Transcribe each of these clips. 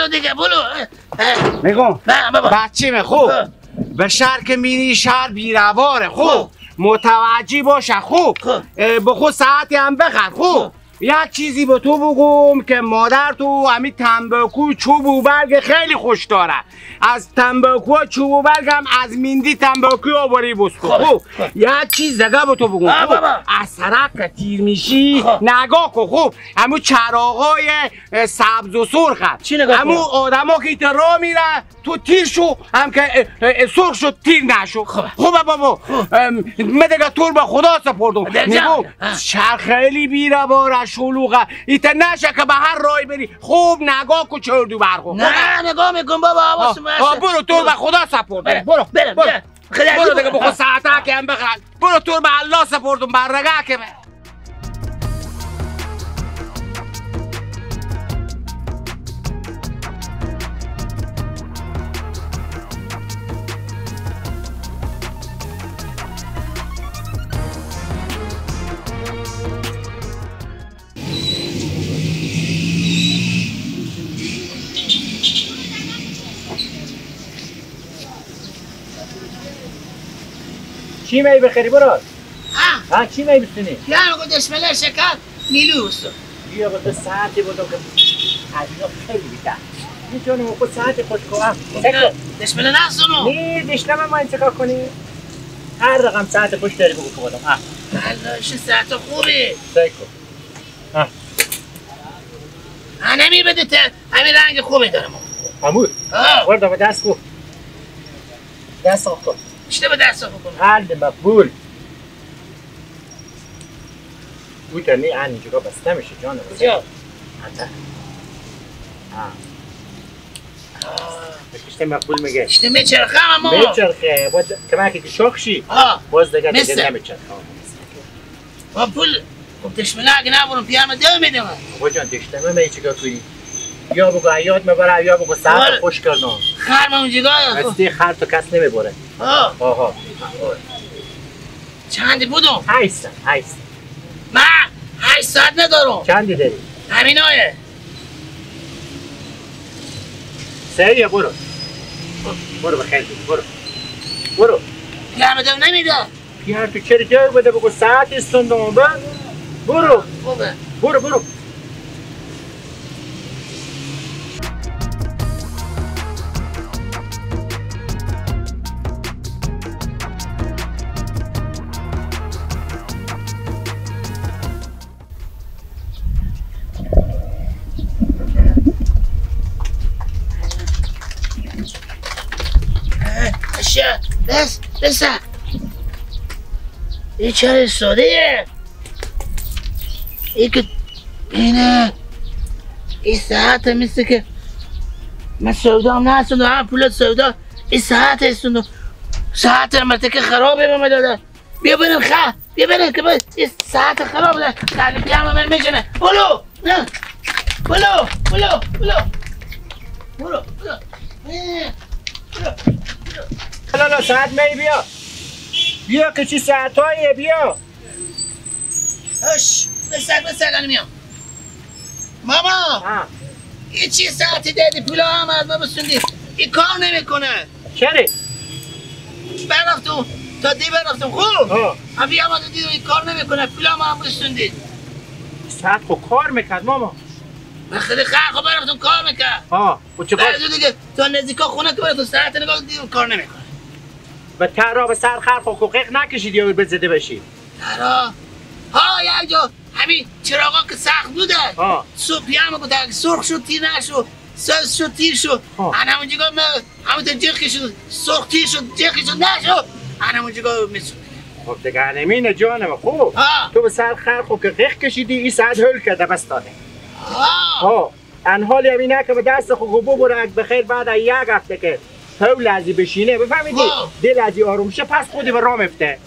بلو دیگه بلو. میگم بچه خوب به شهر که میری شهر بیرواره خوب متوجه باشه خوب به خود ساعتی هم بخر خوب. یک چیزی به تو بگم که مادر تو همین تنباکو چوب و برگ خیلی خوش داره. از تنباکو چوب و برگ هم از میندی تنباکو آوری بسکو خوب. یک چیز دیگه به تو بگم خوب از سرک که تیر میشی نگاه کن خوب همون چراغای سبز و سرخ همون آدما که راه میره تو تیر شو هم که سرخ شد تیر نشو خوبه بابا. من دیگه تو به خدا سپردم میگم شهر خیلی بیرواره شلوغه ایت نشه که به هر رای بری خوب نگاه کو چردو برخو. نه نگاه میکن بابا حواسم باشه. برو تو به خدا سپردم برو برو برو دیگه بخو ساعته که هم بخرن برو تو به الله سپردم برگه که چی می بخری برات؟ ها چی می بسونی؟ یه آقا دشمله شکر نیلو بسون. یه آقا تو ساعتی بودم که از اینا خیلی بیتر. میتونیم خود ساعتی خوش کنم. دشمله نسونو. نه دشمله ما این چیکار کنی؟ هر رقم ساعت خوش داری بگو که بودم. الله چه ساعت خوبی. سیکو. ها. همین بده تا همین رنگ خوبی دارم. عمو. ورده به دست کو. دست کن. چطور به دست بکنم؟ حل مقبول. او تنی آن اینجا بسته میشه جانم. کجا؟ حتی. کشته مقبول میگه. کشته میچرخه اما. میچرخه. باز کمکی که شاخشی. باز دیگه دیگه نمیچرخه. با پول خب دشمنه اگه نبرم پیام دو میدم. آقا جان دشمنه می چیکار کنی؟ یا بگو عیاد میبره یا بگو ساعت خوش کردم. خر من اونجا هستی خر تو کس نمیبره. آها چندی بودم؟ 8 8. من 8 ساعت ندارم. چندی داری؟ همینایه. سریع برو برو بخیر برو برو. پیام دو نمیده. پیار تو چرا جای بده بگو ساعت استوندم برو برو برو. بس بس این چرا ساده این که اینه این ساعت مثل که من سودا هم نستوندم هم پول سودا این ساعت استوندم ساعت مرته که خرابه به من داده. بیا بریم خ بیا بریم که این ساعت خراب ده خیلی پیام من میشنه. بلو نه بلو بلو بلو بلو بلو بلو. لا لا ساعت می بیا بیا که چی ساعت هاییه بیا. اش بسر بسر میام ماما. این چی ساعتی دادی پولا هم از ما بسوندی این کار نمیکنه. چرا؟ برفتم تا دی برفتم خوب هم بیا ما دیدم این کار نمیکنه پولا هم بسوندی. ساعت خب کار میکرد ماما. من خیلی خیر خب برفتم کار میکرد. ها چه کار؟ دیگه تا نزدیکا خونه که برفتم ساعت نگاه دیدم کار نمیکنه. به ترا به سر خر حقوق نکشید یا بزده بشی. ترا ها یک جا همین چراغا که سخت بوده صبح هم که سرخ شد تیر نشد سبز شد تیر شد انا همونجا همونطور جرخی شد سرخ تیر شد جرخی شد نشد انا همونجا میسود. خب دیگه همینه جانم خوب تو به سر خر خب که قیق کشیدی این ساعت هل کرده بس داده. ها انحالی همینه که به دست خب ببره بخیر بعد یک هفته که هول ازی بشینه بفهمیدی دل ازی آروم شه پس خودی به راه میفته.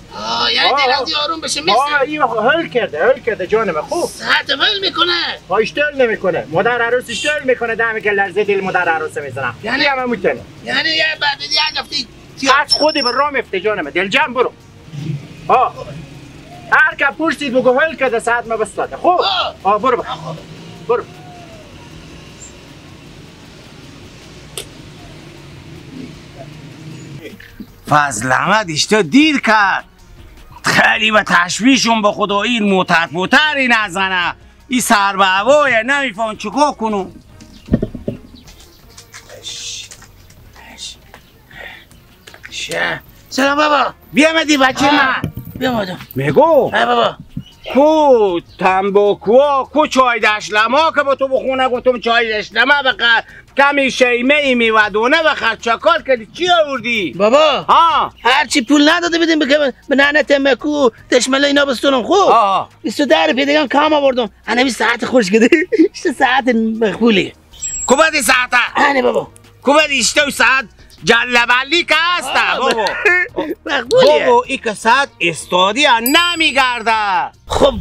یعنی دل ازی آروم بشه مثل این هول کرده هول کرده جانم خوب ساعت هول میکنه. اشتغال نمیکنه مادر عروس اشتغال میکنه دمی که لرزه دل مادر عروس میزنم یعنی هم میتونه یعنی یه بعد یک هفته پس خودی به راه میفته جانم دل جمع برو. ها هر که پرسید بگو هول کرده ساعت ما بس داده خوب. برو برو. فضل احمد اشتا دیر کرد، خیلی به تشویشون به خدا این موتر موتری نزنه، این سر به هوایه نمیفهم چیکار کنم. سلام بابا. بیامدی بچه من؟ بیامدم. میگو بابا کو تنباکوها کو چای دشلما که با تو بخونه گفتم چای دشلما بخر، کمی شیمه ای میوه بخر، چکار کردی چی آوردی؟ بابا ها هرچی پول نداده بدیم به ننه تنباکو دشمله اینا بستونم. خوب 22 روپیه دیگه کم آوردم، هنوز ساعت خوش کده. 8 ساعت مقبولی. کو بدی ساعت؟ هنه بابا کو بدی 8 ساعت جلبلی که هسته بابا. مقبولیه بابا این که ساعت استادی نمیگرده. خب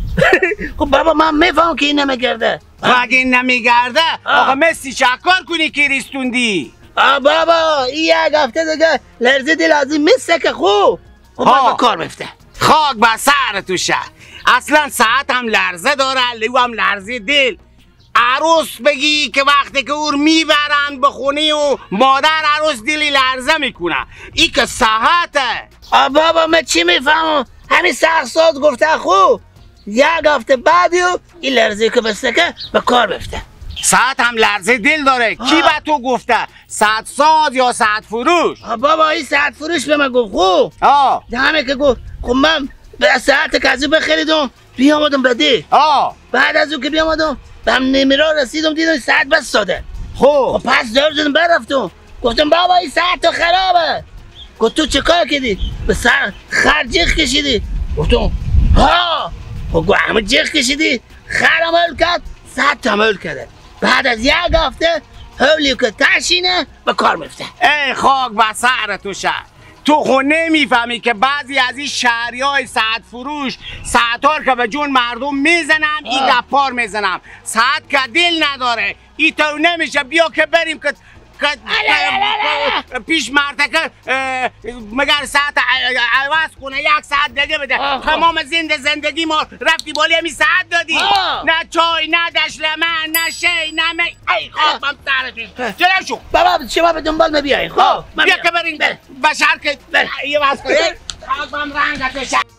خب بابا من میفهم که این نمیگرده. اگه این نمیگرده آقا مسی چکار کنی که ریستوندی؟ بابا این یک هفته دیگه لرزه دل از این مثل که خوب خب باید کار میفته. خاک به سر توشه، اصلا ساعت هم لرزه داره، لیو هم لرزه دل. عروس بگی که وقتی که اور میبرن به خونه و مادر عروس دلی لرزه میکنه، ای که صحته. بابا من چی میفهمم، همین سخت گفته خوب یک هفته بعدی و این لرزه که بسته که به کار بفته. ساعت هم لرزه دل داره. کی به تو گفته؟ ساعت ساز یا ساعت فروش؟ بابا این ساعت فروش به من گفت خوب. همه که گفت خب من به ساعت کسی بخریدم بیامدم بده. بعد از اون که بیامدم به هم نمیرا رسیدم دیدم ساعت بس ساده. خب پس دار زدم برفتم گفتم بابا این ساعت تو خرابه. گفت تو چه کار کردی؟ به سر خر جیغ کشیدی. گفتم ها. خب گفت همه جیغ کشیدی، خر عمل کرد، ساعت عمل کرده. بعد از یک هفته حولی که تشینه به کار میفته. ای خاک به سر تو شه، تو خو نمیفهمی که بعضی از این شهری های ساعت فروش ساعتار که به جون مردم میزنم این گپار میزنم، ساعت که دل نداره این تو نمیشه. بیا که بریم که پیش مرده که مگر ساعت عوض کنه یک ساعت دیگه بده. تمام زندگی ما رفتی بالی همین ساعت دادی، نه چای نه دشلمه نه شی نه می. ای خاک بم سرتون جلو شو بابا، شما به دنبال ما بیاین. خب بیا که بریم بشر که یه وز کنه. خاک بم رنگت.